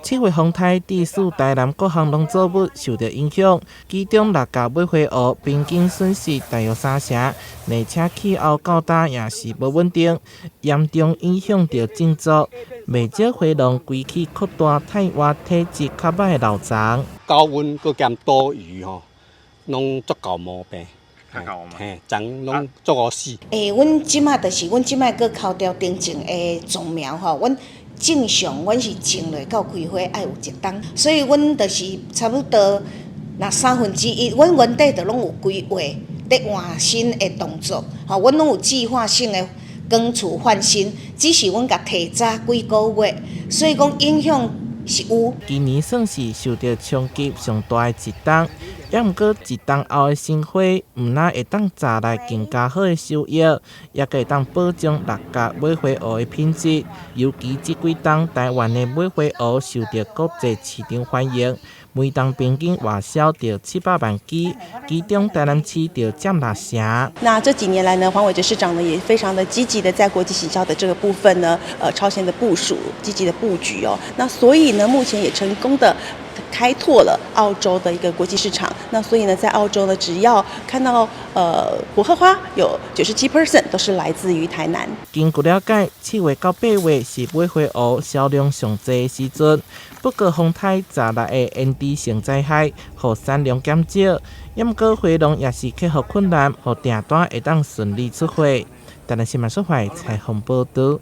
7月風颱致使台南各項農作物受著影響，其中六甲米花芋平均損失大約三成，而且氣候到今也是無穩定，嚴重影響著種作。袂少花農規氣擴大汰換體質較䆀的老欉。高溫閣兼多雨吼，攏足𠢕毛病。嘿，長攏足予死。欸，阮這擺就是阮這擺閣扣掉頂種的種苗吼，阮正常阮是種落到開花愛有一冬，所以阮就是差不多若三分之一，阮原底就攏有規劃佇換新的動作，吼，阮攏有計劃性的耕鋤換新，只是阮共提早幾個月，所以講影響是有。今年算是受著衝擊上大的一冬，猶毋過一冬後的新花，毋但會當摘來更加好的收益，猶閣會當保證六甲米花芋的品質。尤其這幾冬台灣的米花芋受著國際市場歡迎，每冬平均外銷著700萬支，其中台南市就佔六成。那這幾年來呢，黃偉哲市長呢也非常的積極的在國際行銷的這個部分呢，超前的部署，積極的布局哦。那所以呢，目前也成功的開拓了澳洲的一個國際市場。那所以呢，在澳洲呢，只要看到薄荷花有97% 都是來自於台南。根據了解，7月到8月是米花芋銷量上濟的時陣。不過風颱十六的延遲性災害，予產量減少，猶毋過花農也是克服困難，予訂單會當順利出貨。台南新聞所採訪報導。